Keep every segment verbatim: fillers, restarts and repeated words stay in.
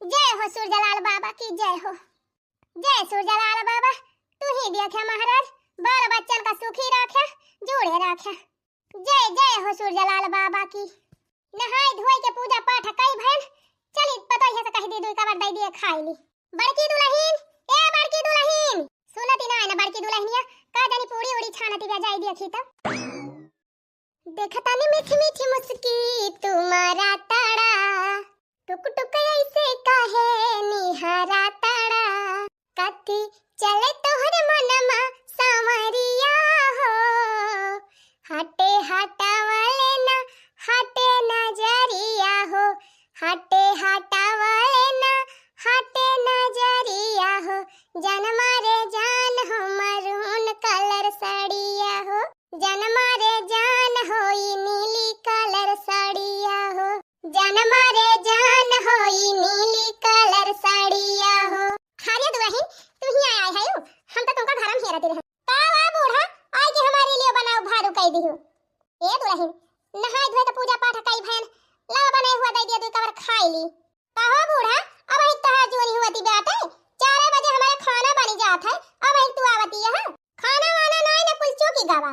जय हो सूरजलाल बाबा की जय हो। जय सूरजलाल बाबा, तू ही देखे महाराज, बाल बच्चन का सुखी राखे, जोड़े राखे। जय जय हो सूरजलाल बाबा की। नहाई धोई के पूजा पाठ कई भैन, चली पतोहिया से कहि दी दुई कवर दई दिए खाई ली। बड़की दुलहिन, ए बड़की दुलहिन, सुनती ना है ना बड़की दुलहिनिया, का जानी पूड़ी उड़ी छानती बा, जाई देखी त। देखतानी मीठी मीठी मुस्की तुम्हारा ताड़ा, टुक टुक ऐसे काहे निहारा ताड़ा। कथी चले तोहरे मनमा सांवरिया हो, हटे हटावले ना, हटे नजरिया हो, हटे हटावले ना, हटे नजरिया हो। जनमा रे जान हो मरून कलर सड़िया हो, जनमा रे जान होई नीली कलर सड़िया हो, जनमा रे जान होई नीली कलर सड़िया हो। अरे दुलहिन, तू ही आय आय है, हम तो तुमका घर में हेरत रहे। का वा बूढ़ा, आय के हमारे लिए बनाओ भारू कह दियो। ए दुलहिन, नहाई धोए के पूजा पाठ कई भैन, लावा बनाए हुआ दे दिया, दुई कवर खाई ली। कहो बूढ़ा, अब ही तहार जोनी हुआ ती बाटे, चार बजे हमारे खाना बनी जात है, अब ही तू आवती है। खाना वाना नाई ना, कुल चूकी गवा।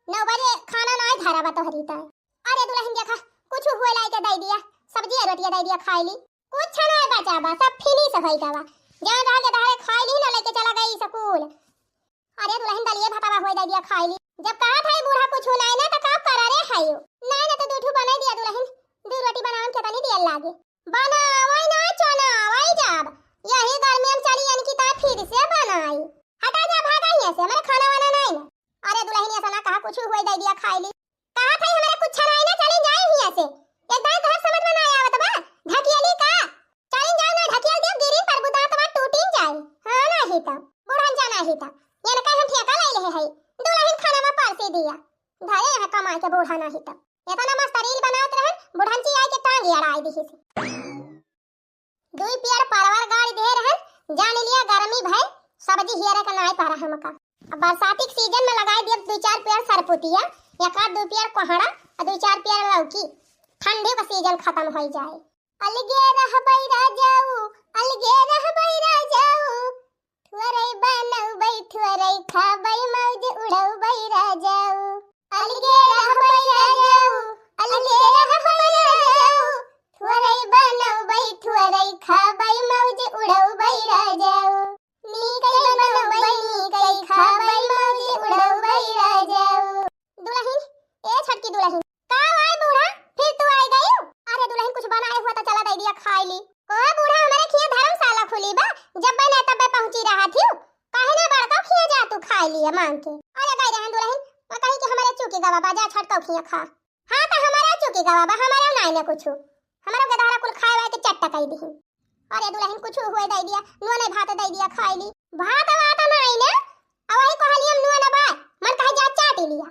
नौ बजे खाना नाई धरा बा तोहरी ताई। अरे दुलहिन देखा, कुछ हुए लाई के दे दिया, सब्जी रोटिया दे दिया खाई ली। कुछ नाई बचा बा, सब finish होई गवा। जहाँ रह के धारे खाई ली ना, लेके चला गई स्कूल। अरे दुलहिन दलिए भातवा होई दे दिया खाई ली। जब कहा था बूढ़ा कुछ नाई ना तो का करा रे हायो। नाई ना तो दू ठू बनाई दिया दुलहिन, दू रोटी बनावन के तनी देर लागे। बनावई ना चनावई जाब, यही गर्मी में चली यानी कि ता फिर से बनाई। हटा जा भागा यहाँ से, हमारे खाना वाना नाई ना। अरे दुलहिन ऐसा ना कहा, कुछ हुए दे दिया खाई ली। कहा था हमारे कुछ नाई ना, चली जाए यहाँ से। एकदम घर समझ में ना आवत बा, ढकेली का। चली जाओ ना, ढकेल देव गिरी पर बुदात बा टूटी जाए। हाँ ना ही तो, बुढ़न जाना ही तो। ये ना कहे हम ठेका ले ले है, दुलहिन खाना में परसी दिया। धरे यहाँ कमाए के बूढ़ा ना ही तो। इतना मस्त reel बनावत रहन, बुढ़ंची आए के टांग अड़ाई दिही से। दुई पेड़ परवर गाड़ी दे रहन, जान लिया गर्मी भय, सब्जी हियरे के नाई पारा हमका। अब बरसाती के season में लगाई दिया दुई चार पेड़ सरपुतिया, एक आध दुई पेड़ कोहड़ा, और दुई चार पेड़ लौकी, ठंडी का season खत्म होई जाए। अलगे रहबै राजाऊ, अलगे रहबै राजाऊ, थुअरै बनौबै, थुअरै खाबै, मौज उड़ौबै राजाऊ। अलगे रहबै राजाऊ, अलगे रहबै राजाऊ, थुअरै बनौबै, थुअरै खाबै, मौज उड़ौबै राजाऊ। नीकै बनौबै, नीकै खाबै, मौज उड़ौबै राजाऊ। दुलहिन, ए छोटकी दुलहिन, का भाई बूढ़ा, फिर तू आई गई? अरे दुलहिन, कुछ बनाए हुआ तो चला दे दिया खाई ली। ओए बूढ़ा, हमारे खिया धर्मशाला खुली बा, जब बने तब पहुंची रहा थी, काहे ना बड़का खिया जा तू खाई लिए मांग के। अरे गई रहन दुलहिन, मैं कही कि हमारे चूकी गवा बा, जा छोटका खिया खा। हाँ तो हमारे चूकी गवा बा, हमारे नाई ने कुछ, हमारे के धारा कुल खाए वाए के चट्टा कई दिही। अरे दुलहिन, कुछ हुए दे दिया, नून भात दे दिया खाई ली। भात वात नाई ने, अब वही कहली हम नून बा, मन कहे जा चाट लिया।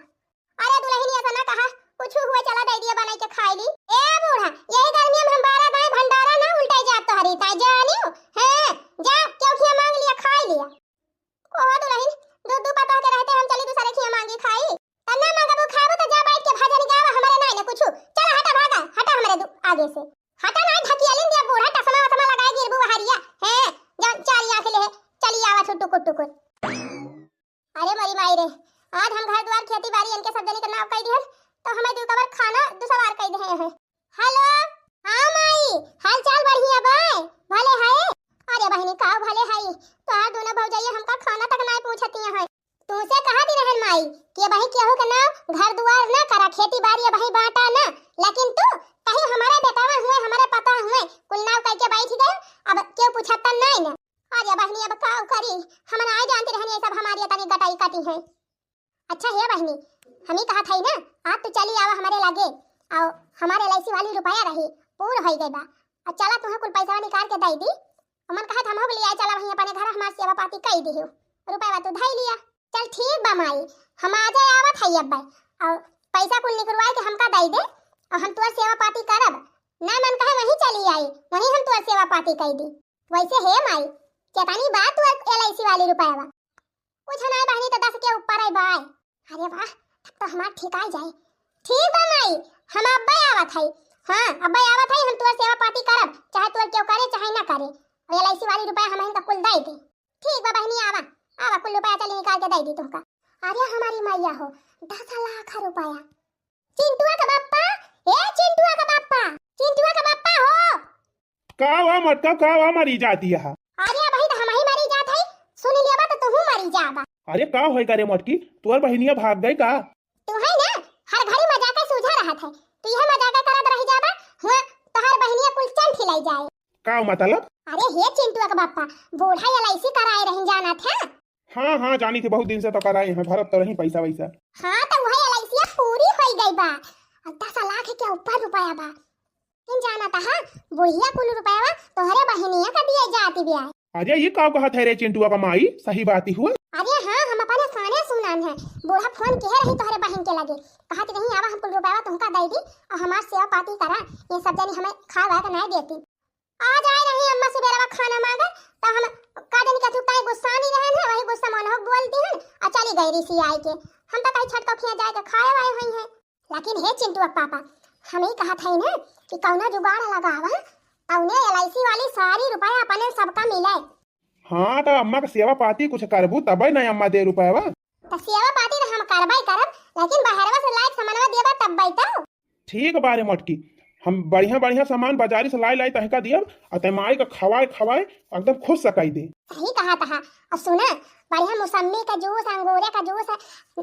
अरे दुलहिन, ऐसा ना कहा, कुछ हुए चला दे दिया बनाई के खाई ली। ए बूढ़ा, यही गर्मी में हम बारह दाएं भंडारा ना उल्टाई जात तोहरी ताई जानियो। हाँ, जा, क्यों खिया मांग लिया, खाई लिया। ओ दुलहिन, दू दू पतोह के रहते हम चली दूसरे खिया मांगी खाई। त ना मांगबू खाबू त जा बैठ के भजन गावा, हमारे नाई ने कुछ। चला हटा भागा, हटा हमारे दु-, आगे से। हटा नाई ढकियालिन दिया बूढ़ा, टसमा वसमा लगाए गिरबू बहरिया। हैं, जा चारी आंख ले है, चली आवा छु टुकुर टुकुर। अरे मोरी माई रे, आज हम घर द्वार खेती बारी इनके सब जने के नाव कई दिहन, तो हमें दू कबर खाना दू सवार कई दिहे हैं। हेलो, हाँ माई, हाल चाल बढ़िया बा? भले है? अरे बहिनी, का भले है, तोहार दोनों भौजैया हमका खाना तक नाई पूछती हैं। तुमसे कहा दी रहन माई कि अबही केहू के नाव घर दुआर ना करा, खेती बारी अबही बांटा ना, लेकिन तू कहीं हमारे बेटावा हुए, हमारे पता हुए, कुल नाव कह के बैठ गए, अब क्यों पूछता नहीं ना। अरे बहिनी, अब का करी, हम ना जानते रहन, ये सब हमारी तनी गटाई काटी है। अच्छा हे बहिनी, हम ही कहा था ना, आज तू चली आवा हमारे लगे, आओ हमारे L I C वाली रुपया रही, पूर हो गई बा। अब चला तुम्हें कुल पैसा निकाल के दे दी। मन कहा था हम हो लिया, चला वहीं अपने घर हमार सेवा पाती कई दी हो, रुपया तू धई लिया। चल ठीक बा माई, हम आ जाए आवत है अब। और पैसा कुल निकलवाए के हमका दे दे, और हम तोर सेवा पाती करब। ना मन कहे वहीं चली आई, वहीं हम तोर सेवा पाती कई दी। वैसे हे माई, केतनी बा तोर L I C वाली रुपया? कुछ ना बहिनी, तो दस के ऊपर है बाय। अरे वाह, तब तो हमार ठिकाई जाए। ठीक बा माई, हम अब्बे आवत है। हाँ, अब्बे आवत है, हम तोर सेवा पाती करब, चाहे तोर क्यों करे, चाहे ना करे। अरे, और एलआईसी वाली रुपया हमहिन का कुल दइ दी। ठीक बा बहिनी, आवा, आवा, कुल रुपया चली निकाल के दइ दी तुमका। अरे हमारी मैया हो, दस लाख रुपया। चिंटुआ का बापा, ए चिंटुआ का बापा, चिंटुआ का बापा हो। का हुआ मटका, का हुआ मरी जाती है? अरे भाई, तो हमही मरी जात है, सुन लिया बा तो तुहू मरी जाबा। अरे का होई करे मटकी, तोर बहिनिया भाग गई का? तू है ना, हर घड़ी मजाक सूझा रहत है, तू यह मजाक करत रह जाबा, हुआ तोहर बहिनिया कुल चंठ हिलाई जाए। का मतलब? अरे हे चिंटुआ के बापा, बूढ़ा एलआईसी कराए रही जानत है? हाँ, हाँ, जानी थी, बहुत दिन से तो कराए हैं, भरत तो रही पैसा वैसा। हाँ, तो वही एलआईसी पूरी होई गई बा। अब दस लाख के ऊपर रुपया बा। लेकिन जानत हा, बुढ़िया कुल रुपया तोहरे बहिनिया का दिए जाती बिया। अरे, ये का कहत है रे चिंटुआ का माई? सही बात ही हुआ। अरे हाँ, हम अपने काने सुनान है। बूढ़ा फोन किहे रही तोहरे बहिन के लगे, कहत रही, "आवा, हम कुल रुपया तुमका दे दी और हमार सेवा पाती करा, ये सब जनी हमें खाए वाए के नहीं देती।" आज आए रही अम्मा सुबेरवा खाना मांगे, तो हम का जानी कथू काहे गुस्सा नहीं रहन है, वही गुस्सा में उन्हों बोल दी हन और चली गई रिसी आई के। हम तो कहीं छटकौखिया जाए के खाए वाए हुई हैं। लेकिन हे चिंटुआ पापा, हम ही कहत हई ना कि कौनो जुगाड़ लगावा, तौने एलआईसी वाली सारी रुपया अपने सबका मिले। हाँ, तो अम्मा के सेवा पाती कुछ करबू तबे ना अम्मा दे रुपया। तो सेवा पाती तो हम करबे करब, लेकिन बहरवा से लाइक सामानवा देबा तब तो। ठीक बारे मटकी, हम बढ़िया बढ़िया सामान बाजारी से लाई लाई तहका दियब, आ ते माई का खवाए खवाए एकदम खुश सकाई दे। सही कहा तहा। और सुना, बढ़िया मौसम्मी का जूस, अंगूरे का जूस,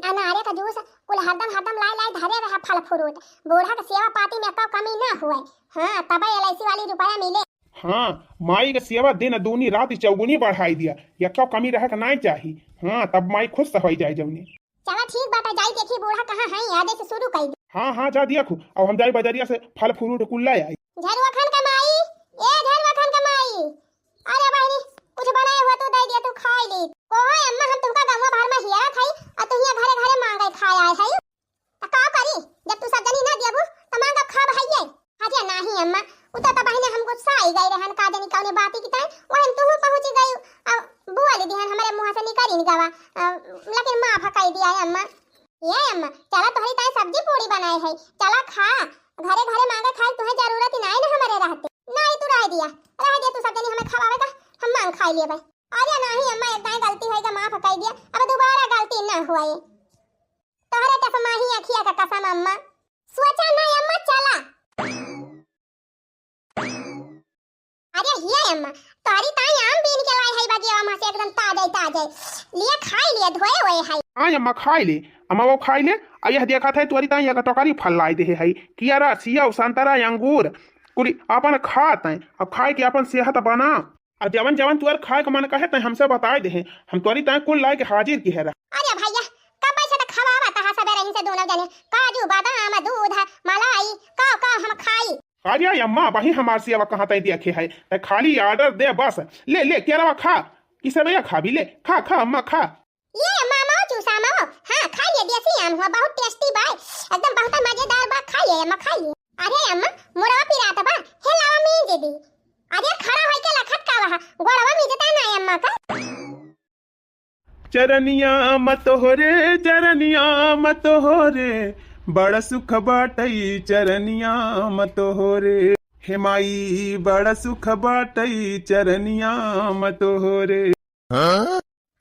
अनारे का जूस, कुल हरदम हरदम लाई लाई धरे रहा फल फ्रूट। बूढ़ा के सेवा पाती में एको कमी ना हुए। हाँ, तबे एलआईसी वाली रुपया मिले। हाँ, माई के सेवा दिन दूनी रात चौगुनी बढ़ाई दिया, एको कमी रहे के नाई चाही। हाँ, तब माई खुश होई जाए जौनी। चला ठीक बात है, जाई देखी बूढ़ा कहाँ है, आजे से शुरू कर दे। हाँ, हाँ, जा दिया खू। अब हम जाई बजरिया से फल फ्रूट कुल ले आई। झरुआ खान का माई, ए झरुआ खान का माई, अरे बहिनी, कुछ बनाए हुआ तू दे दिया, तू खाई ली। को है अम्मा, हम तुमका गाँव भर में हियारत हई और तू हियाँ घरे घरे मांगे खाए आए हई। त का करी, जब तू सब जनी ना देबू त मांगब खाब हइये। अरे नाही अम्मा, उ तो, तो बहिने हम गुस्सा आई गई रहन, का जानी कौने बाती की ताई, वही में तू पहुँची गई, अब बोल दिहन हमरे मुँह से निकल ही गवा, अ, लेकिन माफ कर दिया है अम्मा। ये अम्मा, चला तोहरी ताई सब्जी पूड़ी बनाए है, चला खा, घरे घरे मांगे खाए तुहे जरूरत ही नाई ना हमरे रहते। नाई तू रह दिया, रह दिया तू सब जनी हमें खवावे का, हम मांग खाई लेबे। अरे नाही अम्मा, एक दाई गलती होई गा, माफ कर दिया, अब दोबारा गलती ना होए। तोहरे चश्मा ही अखिया का कसम अम्मा। सोचा ना अम्मा, चला। अरे हिया अम्मा, तोहरी ताई आम बीन के लाई है बगिया में से एकदम ताजे ताजे। लिए खाई लिए, धोए हुए है। हाँ अम्मा, खाई ले। अम्मा वो खाई ले। अब यह देखत है तोहरी ताई एक टोकरी फल लाई दे है। कियारा, सेव, संतरा, अंगूर, कुली अपन खात हैं। अब खाए के अपन सेहत बना। अब जवन जवन तुअर खाए के मन कहे तै हमसे बताए दे, हम तोहरी ताई कुल लाए के हाजिर किहे रहा। अरे भैया, कब से तो खवावा तहा सबे रही से दोनों जने, काजू, बादाम, दूध, मलाई, का का हम खाई। अरे अम्मा, वही हमार सेवा कहाँ तै देखे है, तै खाली order दे बस। ले ले केरवा खा, ई सब ये खा भी ले, खा खा अम्मा खा। ये अम्मा, माओ चूसा माओ, हाँ खा लिए, देसी आम हुआ, बहुत tasty बा, एकदम बहुत मजेदार बा, खा लिए अम्मा खा लिए। अरे अम्मा, मुड़वा पिरात बा, हे लावा मींज दी। अरे खड़ा होई के लखत का वहा, गोड़वा मीजता ना अम्मा का। चरनिया मत हो रे, चरनिया मत हो रे, बड़ा सुख बाटई चरनिया मत हो रे। हे माई बड़ा सुख बाटई चरनिया मत हो रे।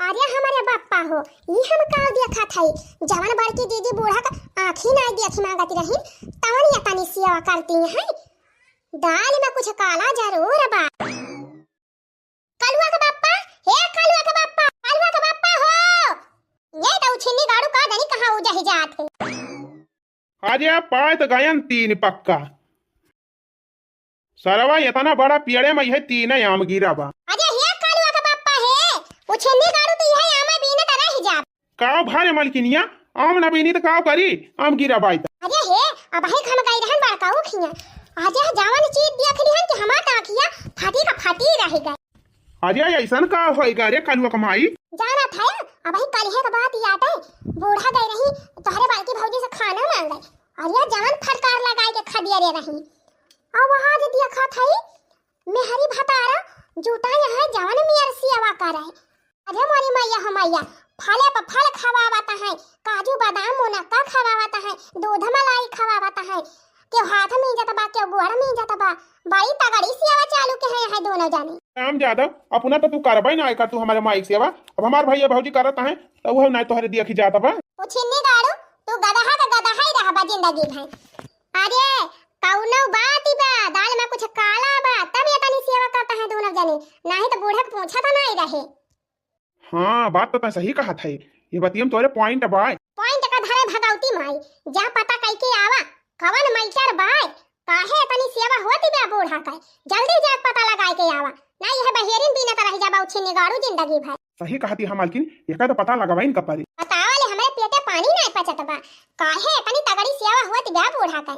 अरे हमारे बापा हो, ई हम का देखत हई? जवन बड़की दीदी बूढ़ा का आँखी नाई देखी मांगत रही, तवन ये तनी सेवा करती हैं। दाल में कुछ काला जरूर बा। कलुआ के बापा, हे कलुआ के बापा, कलुआ के बापा हो। ये तो उछिन्नी गाड़ू का जानी कहाँ उजही जात है। अरे पाए तो गयन तीन पक्का। सरवा इतना बड़ा पेड़े में यह तीन आम गिरा बा। अरे हे कलुआ के बापा हे, उछिन्नी गाड़ू तो यह आम बीने त रह जा। का भारे मलकिनिया, आम ना बीनी त का करी, आम गिरा बाई त। अरे हे, अबही हम गई रहन बड़का उखिया। अरे जवन चीज देख लिहन कि हमार त आँखिया फाटी का फाटी रह गई। अरे ऐसन का होई गा रे कलुआ के माई? जानत है, अबही कलिहे के बात याद है, बूढ़ा गई रही तोहरे बड़की भौजी से खाना मांगे। अरे जवन फटकार लगाई के खदिया रे रही। अब वहाँ जे देखत है, मेहरी भतारा जुटा यहाँ जवन मेर सेवा करे। अरे मोरी मैया हो मैया, फले पर फल खवावत है, काजू बादाम मुनक्का खवावत है, दूध मलाई खवावत है, केहू हाथ मीजत बा, केहू गोड़ मीजत बा। बड़ी तगड़ी सेवा चालू के है यहाँ दोनों जाने। राम यादव, अपना तो तू करबे ना कर, तू हमारे माई के सेवा। अब हमार भैया भौजी करत हैं, तो वह ना तोहरे दिया खी जात बा। ओ छिन्नी गाड़ू, तू गदहा का गदहा ही रहबा जिंदगी भर। अरे, कौनो बात ही बा, दाल में कुछ काला बा, तब ये तनी सेवा करता है दोनों जने, नहीं तो बूढ़ा के पूछा तो नहीं रहे। हाँ, बात तो तैं सही कहत है। ये बतियम तोरे point बा। Point का धरे भगवती माई, जा पता कई के आवा, कवन मैटर बा, काहे तनी सेवा होती बा बूढ़ा का, जल्दी जा पता लगाए के आवा, ना यह बहेरिन बीनत रह जाबा उछिन्नी गाड़ू जिंदगी भर। सही कहती है मालकिन, एका तो पता लगावाइन का पड़ी। बतावा ले, हमरे पेटे पानी नहीं पचत बा, काहे तनी तगड़ी सेवा होती बा बूढ़ा का।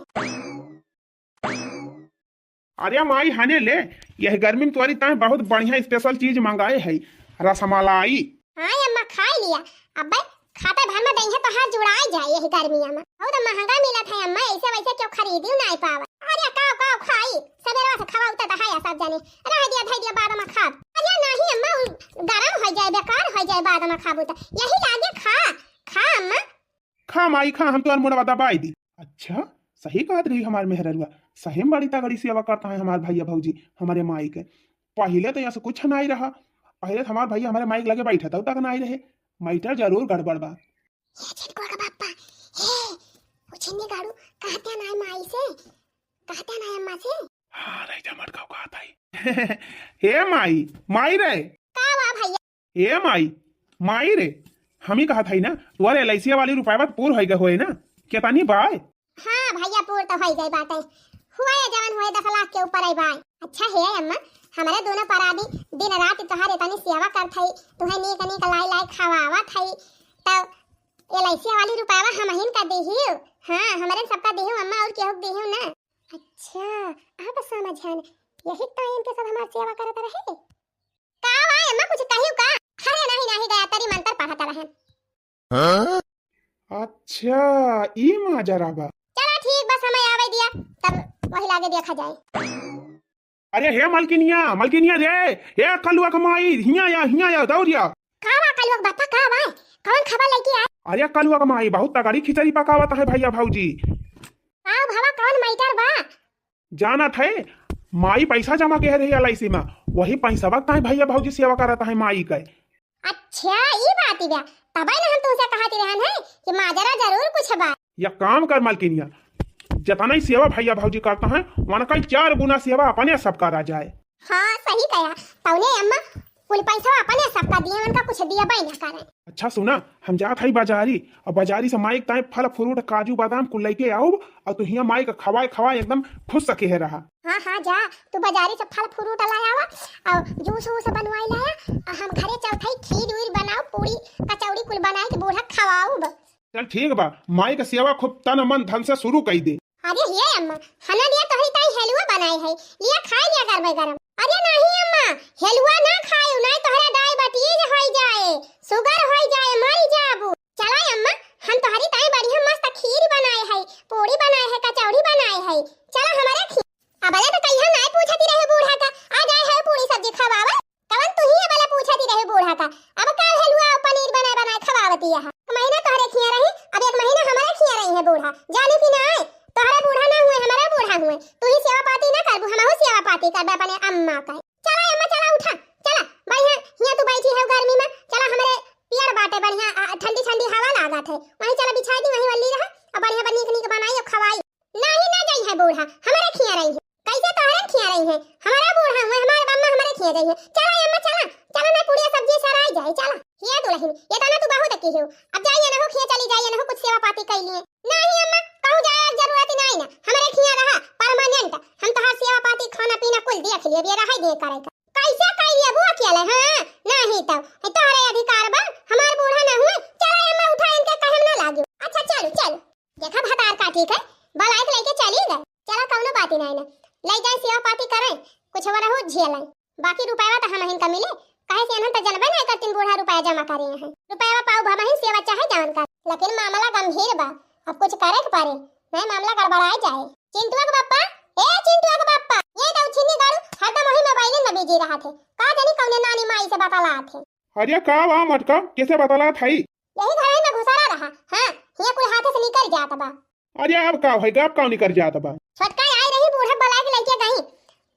अरे माई, हने ले, यह गर्मी में तोरी ताई बहुत बढ़िया special चीज मंगाए है, रसमलाई। हाँ अम्मा, खाई लिया। अबे खाते भर में दहिया तो हाथ जुड़ाई जाए यही गर्मिया में। बहुत महंगा मिलत है अम्मा, ऐसे वैसे क्यों खरीदी नहीं पावा। अरे काव काव खाई, सवेरे से खवाऊ तो है सब जाने। रह दिया, धई दिया, बाद में खाब। अरे नहीं अम्मा, उ गरम हो जाए, बेकार हो जाए, बाद में खाबू तो। यही लागे खा, खा अम्मा। खा माई खा, हम तोर मुड़वा दबाई दी। अच्छा, सही कहत रही हमार मेहररुआ, सही में बड़ी तगड़ी सेवा करता है हमार भैया भौजी हमारे माई के। पहिले तो यहाँ से कुछ नहीं रहा, पहिले तो हमार भैया हमारे माई के लगे बैठा तब तक नहीं रहे, मैटर जरूर गड़बड़ बा। ये छिटकुआ का पापा, हे, उछिन्नी गाड़ू, कहते ना माई से, कहते ना अम्मा से। हाँ, रह जा मटकाऊ कहत है। हे माई, माई रे। का हुआ भैया? ए माई, माई रे, हम ही कहत हई ना, तोहरे एलआईसी वाली रुपयवा तो पूर होई गए होए ना, केतनी बाय? हाँ भैया, पूर तो होई गए बाटे, हुए जवन हुए दस लाख के ऊपर आई बाय। अच्छा हे अम्मा, हमरे दोनों परानी दिन रात तोहार इतनी सेवा करत हई, तुहे नीक नीक लाई लाई खवावत हई, तो एलआईसी वाली रुपयवा हमहिन का देहियो? हाँ, हमरे सबका देहियो अम्मा, और केहू के देहियो ना। अच्छा, अब समझन, यही टाइम के सब हमार सेवा करत रहे। का हुआ अम्मा, कुछ कहियो का? अरे नहीं, नहीं, गायत्री मंत्र पढ़त रहन। हाँ? अच्छा, ई माजरा बा। चला ठीक बा, समय आवे दिया, तब वही लागे देखा जाए। अरे हे मलकिनिया, मलकिनिया रे, हे कलुआ के माई, हिया या, हिया या, दौड़ या। का बा कलुआ के बापा, का बा? कौन खबर लेके आए? अरे कलुआ के माई, बहुत तगड़ी खिचड़ी पकावत है भैया भौजी। का भवा, कौन मैटर बा? जानत है, माई पैसा जमा के रही एलआईसी में, वही पैसवा ताई भैया भौजी सेवा करत है माई के। अच्छा, ई बात बा, तबै ना हम तुमसे कहत रहन है कि माजरा जरूर कुछ बा। या काम कर मलकिनिया, जतना ही सेवा भैया भौजी करता है, वनका ही चार गुना सेवा अपने सब करा जाए। हाँ, सही कहा, तौने अम्मा कुल पैसा अपने सबका दिए, उनका कुछ दिया बाई ना करे। अच्छा सुना, हम जात हई बाजारी, और बाजारी से माई के ताई फल फ्रूट, काजू बादाम कुल लेके आउब, और तू हियाँ माई के खवाए खवाए एकदम खुश सके है रहा। हाँ हाँ जा, तू बाजारी से फल फ्रूट ला आवा, और जूस वूस बनवाई लाया, और हम घरे चलत हई खीर वीर बनाउब, पूरी कचौड़ी कुल बनाई के बूढ़ा खवाउब। चल ठीक बा, माई के सेवा खूब तन मन धन से शुरू कई दे। अरे हे अम्मा, हना लिया तोहरी ताई हलुआ बनाए है, लिया खाए लिया गरमे गरम। अरे नहीं अम्मा, हलुआ ना खाए, नहीं तोहरा डायबिटीज होई जाए, शुगर होई जाए, मरी जाबू। चला अम्मा, हम तोहरी ताई बढ़िया मस्त खीर बनाए है, पूरी बनाए है, कचौड़ी बनाए है, चला हमारे खीर। अब ले तो कहिया नहीं पूछती रहे बूढ़ा का, आ जाए है पूरी सब्जी खवावे। कवन तू ही वाला पूछती रहे बूढ़ा का? अब काल हलुआ और पनीर बनाए बनाए खवावती है। एक महीना तोहरे खिया रही, अब एक महीना हमारे खिया रही है बूढ़ा। जाने की ना आए, तोहरे बूढ़ा ना हुए, हमारा बूढ़ा हुए। तू ही सेवा पाती ना करबू, हमहू सेवा पाती करबे अपने अम्मा का। चला अम्मा, चला उठा, चला। बढ़िया हिया तू बैठी है गर्मी में, चला हमरे पेड़ बाटे बढ़िया, आ, ठंडी ठंडी हवा लागत है, वहीं चला बिछाई दी, वहीं वल्ली रहा, और बढ़िया बा नीक नीक बनाई और खवाई। नाही ना जाई है बूढ़ा, हमारे खिया रही है। कैसे तोहरे खिया रही है? हमारा बूढ़ा हुए, हमारे अम्मा हमारे खिया रही है। चला ए अम्मा, चला, चला ना, पूड़िया सब्जी सराई जाए, चला। ये दुल्हन, ये तो ना तू बहुत की हो। अब जाइए ना हो खिया चली जाइए ना हो, कुछ सेवा पाती कर लिए। नाही अम्मा, कहूँ जाए जरूरत ही नहीं ना, हमारे खिया रहा permanent। हम तोहार सेवा पाती, खाना पीना कुल देख लिए, अब ये रहे दे करे का। कैसे कर लिए बुआ अकेले? हाँ, नहीं तो, ये तोहरे अधिकार बा, हमार बूढ़ा ना हुए। चला ए अम्मा, उठा इनके, कहे में ना लागियो। अच्छा चल, चल। देखा भतार का ठीक है, बलाइक लेके चली गए। चला कौनो बात ही नहीं ना, ले जाए सेवा पाती करें, कुछ वरहु झेलें, बाकी रुपया तो हम हिन का मिले, कहे से इन्हन तो जनबे नहीं करतीन बूढ़ा रुपया जमा करे हैं। रुपया पाऊ भमहिन सेवा चाहे जान कर, लेकिन मामला गंभीर बा, अब कुछ करे के पड़े, नहीं मामला गड़बड़ाए जाए। चिंटुआ के पापा, ए चिंटुआ के पापा, ये तो छिन्नी गाड़ू हरदम वही मोबाइल में बिजी रहा थे, का जानी कौने नानी माई से बतलात है। अरे का बा मटका, कैसे बतलात है? यही घर में घुसरा रहा। हाँ, हिया कुल हाथे से निकल जात बा। अरे अब का होई, अब का निकल जात बा? छोटका आई रही, बूढ़ा बलाए के लेके गई।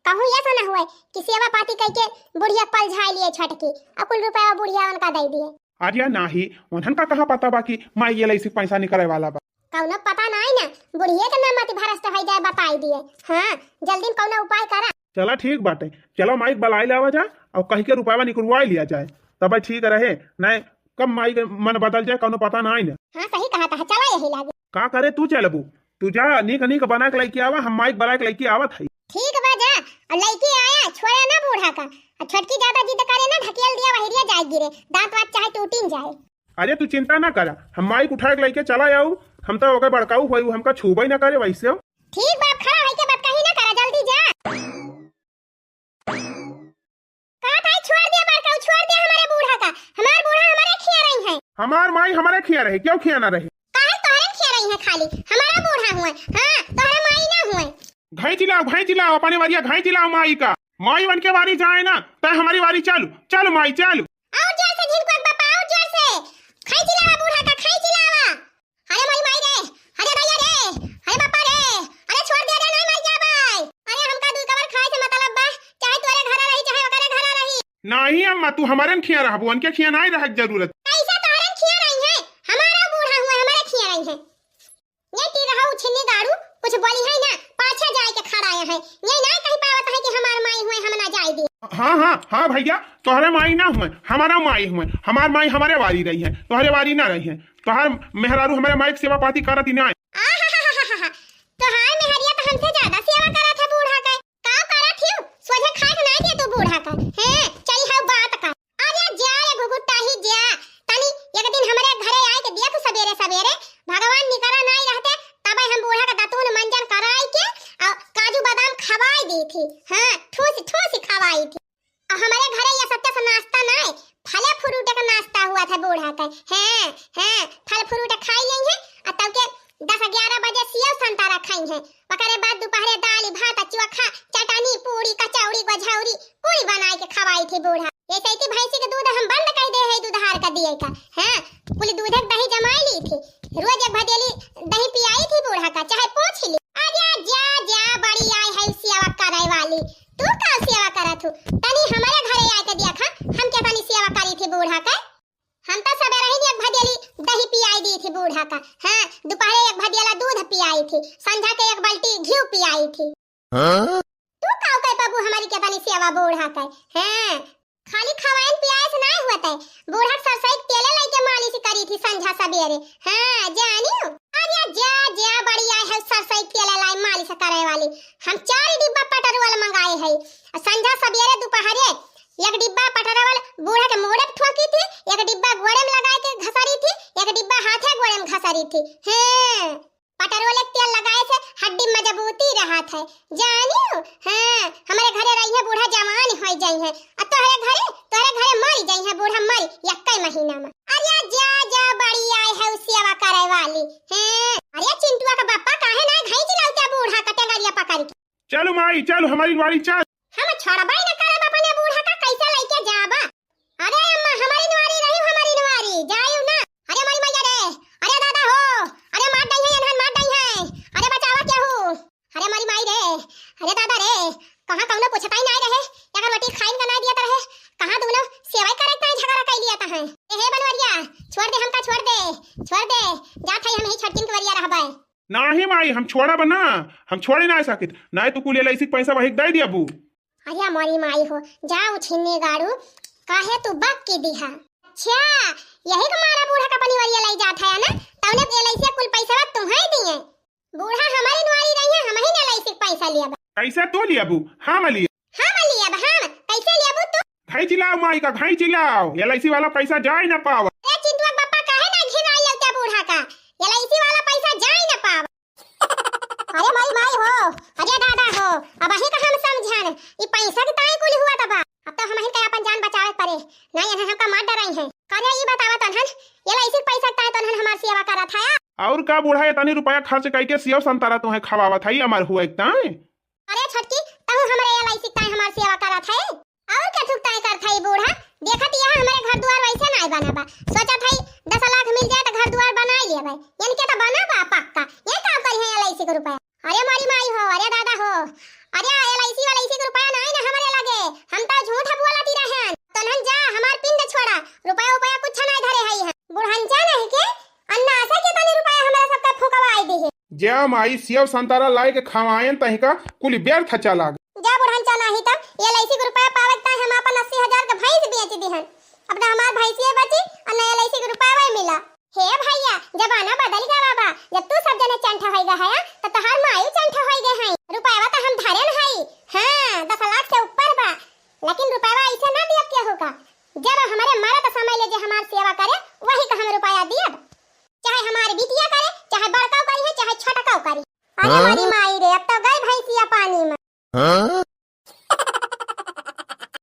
कहूँ ऐसा ना हुए कि सेवा पाती कइके बुढ़िया पलझाइ लिए छोटकी, अउ कुल रुपया बुढ़िया उनका दइ दिए। अरे नाही, उन्हन का कहाँ पता बा कि माई एलआईसी पैसा निकले वाला बा? कउनो पता नाही ना, बुढ़िया के ना मति भ्रष्ट होइ जाए, बताइ दिए। हाँ, जल्दी में कउनो उपाय करा। चला ठीक बाटे, चला माई के बलाइ लावा जाए अउ कहि के रुपया निकलवाइ लिया जाए, तब ठीक रहे। नहीं, कब माई के मन बदल जाए, कउनो पता नाही ना। हाँ, सही कहत ह, चला यही लागे। का करे तू चलबू? तू जा, नीक नीक बनाइ के लइके आवा, हम माई के बलाइ के लइके आवत हई। ठीक बा, जा। अउ लइके आया, छोड़ा ना बूढ़ा का। अउ छोटकी ज्यादा जिद करे ना, ढकेल दिया, वहिरिया जाए गिरे, दाँत वात चाहे टूटिन जाए। अरे तू चिंता ना करा, हम माई के उठाइ के लइके चला आऊ, हम तो ओकर बड़काऊ होई, उ हमका छूबे ना करे वैसे। ठीक बा, अब खड़ा होइके बात कहीं ना करा, जल्दी जा। का भाई, छोड़ दिया बड़काऊ, छोड़ दिया हमरे बूढ़ा का। हमार बूढ़ा हमरे खिया रही है। हमार माई हमरे खिया रही, क्यों खिया ना रही? काहे तोहरे खिया रही है खाली? हमारा बूढ़ा हुए, हाँ, तोहरा माई ना हुए। घाई चिल्लाओ, घाई चिल्लाओ, अपने वरिया घाई चिल्लाओ माई का। माई बन के वारी जाए ना, तय हमारी वारी चालू, चल माई, चल। और जोर से झिनकुआ के बापा, और जोर से। घाई चिल्लावा बूढ़ा का, घाई चिल्लावा। अरे मोरी माई रे, अरे भैया रे, अरे बापा रे, अरे छोड़ दे रे, नहीं मर जाबे। अरे हमका दुई कबर खाए से मतलब बा, चाहे तोरे घरा रही, चाहे ओकरे घरा रही। नाही अम्मा, तू हमारे न खिया रहबू, उनके खिया नाही रहे के जरूरत। कैसे तोहरे न खिया रही है? हमारा बूढ़ा हुआ, हमारे खिया रही है। ये ती रहा उछिन्नी गाड़ू, कुछ बोली है ना, पाछे जाए के खड़ा आया है। ये ना कही पावत है कि हमार माई हुए, हम ना जाए दे। हाँ, हाँ, हाँ भैया, तोहरे माई ना हुए, हमारा माई हुए। हमार माई हमारे वारी रही है, तोहरे वारी ना रही है। तोहर मेहरारू हमारे माई के सेवा पाती करत ही ना। आहाहाहा, तोहार मेहरिया तो हमसे ज्यादा सेवा करत है बूढ़ा के। का करत हियो? सोझे खाए के नाई दिए तू बूढ़ा का। हैं, चली हऊ बात का। अरे जा रे घुघुटाही जा, तनी एक दिन हमरे घरे आए के देख सबेरे सबेरे, भगवान निकरा नाई रहते, तबे हम बूढ़ा के दतुन मंजन कराई के अउ काजू बादाम खवाई दी थी। हाँ, ठूस ठूस खवाई थी। अउ हमरे घरे ये सत्य से नाश्ता नाई, फले फ्रूटे का नाश्ता हुआ था बूढ़ा का। हैं, हैं, फल फ्रूट खाई लेंगे अउ तब के दस ग्यारह बजे सेव संतरा खाई हैं। ओकरे बाद दोपहरे दाल भात, चोखा, चटनी, पूरी, कचौड़ी, गोझौरी, पूरी बनाई के खवाई थी बूढ़ा। ऐसे ही भैंसी के दूध हम बंद कर दे है, दुधार का दिए का। हाँ, कुल दूधे के दही जमाई ली थी, रोज एक भदेली दही पियाई थी बूढ़ा का, चाहे पोंछ ली। अरे जा, जा, बड़ी आई है सेवा करे वाली, तू का सेवा करत हूँ? तनी हमारे घरे आए के देखा, हम के तनी सेवा करी थी बूढ़ा का। हम तो सबेरे ही एक भदेली दही पियाई दी थी बूढ़ा का। हाँ, दोपहरे एक भदेला दूध पियाई थी, संझा के एक बाल्टी घी पियाई थी। हाँ? तू का कर पाबू हमारी के तनी सेवा बूढ़ा का? हाँ, खाली खवाइन पियाए से नाई हुआ तय, बूढ़ा के सरसई के तेले लाई के मालिश करी थी संझा सबेरे। हाँ, जानियो। अरे जा, जा, बड़ी आई है सरसई के तेले लाई मालिश करे वाली। हम चार डिब्बा पेट्रोल मंगाए है, अउ संझा सबेरे दोपहरे एक डिब्बा पेट्रोल बूढ़ा के मोड़े पे ठोकी थी, एक डिब्बा गोड़े में लगा के घसरी थी, एक डिब्बा हाथे गोड़े में घसरी थी। हैं, पेट्रोल के तेल लगाए से हड्डी मजबूती रहत है, जानियो। हैं, हमरे घरे रही है बूढ़ा जवान हो जाई है, अउ तोहरे घरे, तोहरे घरे मरी जाई है बूढ़ा, मरी यक्के महीना में। अरे जा, जा, बड़ी आई है उ सेवा करे वाली। हैं, अरे चिंटुआ का बापा काहे ना घाई चिल्लाऊ क्या बूढ़ा का टेंगरिया पकड़ के? चलो माई, चलो, हमारी नवारी चल। हम छोड़बे न करब अपने बूढ़ा का, कैसे लइके जाबा? अरे अम्मा, हमारी नवारी रही, हमारी नवारी, जायु ना। अरे माई, माई, अरे, अरे दादा हो, अरे मार दई है, एनहन मार दई है, अरे बचावा केहू। अरे मारी माई रे, अरे दादा रे, कहाँ कौनो पूछता ही नहीं रहे, अगर रोटी खाइन का नहीं दिया रहे, कहाँ दोनों सेवा करे का झगड़ा कर लिया था है। ए हे बनवरिया, छोड़ दे हमका, छोड़ दे, छोड़ दे, जात है हम ही छोटकिन के वरिया रहबे। नाही माई, हम छोड़ब ना, हम छोड़े ना सकित, नाही तू कुल एलआईसी के पैसा वही के दे दियाबू। अरे मोरी माई हो, जा उछिन्नी गाड़ू, काहे तू बक के दिहा? अच्छा, यही के मारा बूढ़ा का पनिवरिया लाई जात है ना, तौने एलआईसी कुल पैसा तुम्हें दिए। बूढ़ा हमारी नुआरी रही है, हम ही ना एलआईसी के पैसा लियाबा। कैसे तू लियाबू? हम लिया। हम लियाबा, हम। कैसे लियाबू तू? घाई चिल्लाओ माई का, घाई चिल्लाओ, एलआईसी वाला पैसा जाए ना पावा। ए चिंटुआ के पापा, काहे ना घिनाई लौटा बूढ़ा का? एलआईसी वाला पैसा जाए ना पावा। अरे माई, माई हो, अरे दादा हो, अब अही का हम समझन, ई पैसा के ताई कुल हुआ तबा। अब तो हम ही का अपन जान बचावे पड़े, नहीं एनहन हमका मार डराई है। करे ई बतावा तनहन, एलआईसी के पैसा के ताई तनहन हमार सेवा करत है। और का बूढ़ा, इतनी रुपया खर्च करके सेव संतरा तुम्हें खवावत है, अमर हुआ एक ताई। अरे छोटकी, तहु हमरे एलआईसी के ताई हमार सेवा करत है। और का थुक ताई करत है बूढ़ा? देखत यह हमरे घर दुआर वैसे नाय बना बा। सोचत है दस लाख मिल जाए तो घर दुआर बनाई लेबे। इनके तो बना बा पक्का। ये का करी है एलआईसी के रुपया? अरे मोरी माई हो, अरे दादा हो, अरे एलआईसी वाला इसी के रुपया जा माई, सेव संतरा लाइ के खवाएन तहिका, कुल व्यर्थ चला गए। जा बुढ़न, चला ही तब, ये एलआईसी के रुपया पावे के ताई हम आपन अस्सी हजार के भैंस बेच दिहन। अब ना हमार भैंसिए बची, और ना एलआईसी के रुपया मिला। हे भैया, जमाना बदल गवा बा। जब तू सब जने चंट होइगा है, तो तोहार माई चंट हो